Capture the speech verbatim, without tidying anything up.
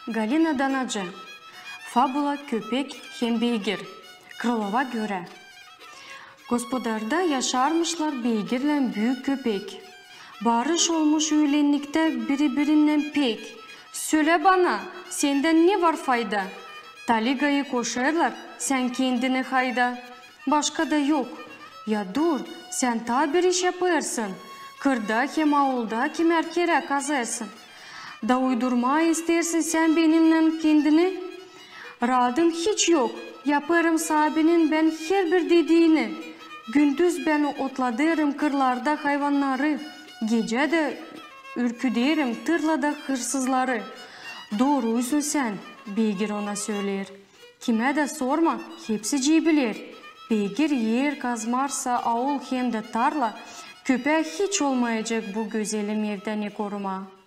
Galina Danacı. Fabula "Köpek hem beygir". Krılova görä, gospodarda yaşarmışlar beygirlän büük köpek. Barış olmuş üülenniktä biri-birinnän pek. Sölä bana, sendän ne var fayda? Taligayı koşêrlar, sän kendini hayda. Başka da yok. Ya dur, sän taa bir iş yapêrsın. Kırda hem aulda kimär kerä kazêrsın. Da uydurmaa isteersin sän benimnän kendini? Raadım hiç yok, yapêrım saabinin bän herbir dediini. Gündüz bän otladêrım kırlarda hayvannarı, gecä dä ürküderim tırlada hırsızları. Dooruysun sän, beygir ona söleer. Kimä dä sorma, hepsicii biler. Beygir eer kazmarsa aul hem dä tarla, köpää hiç olmayacek bu gözelim evdäni korumaa.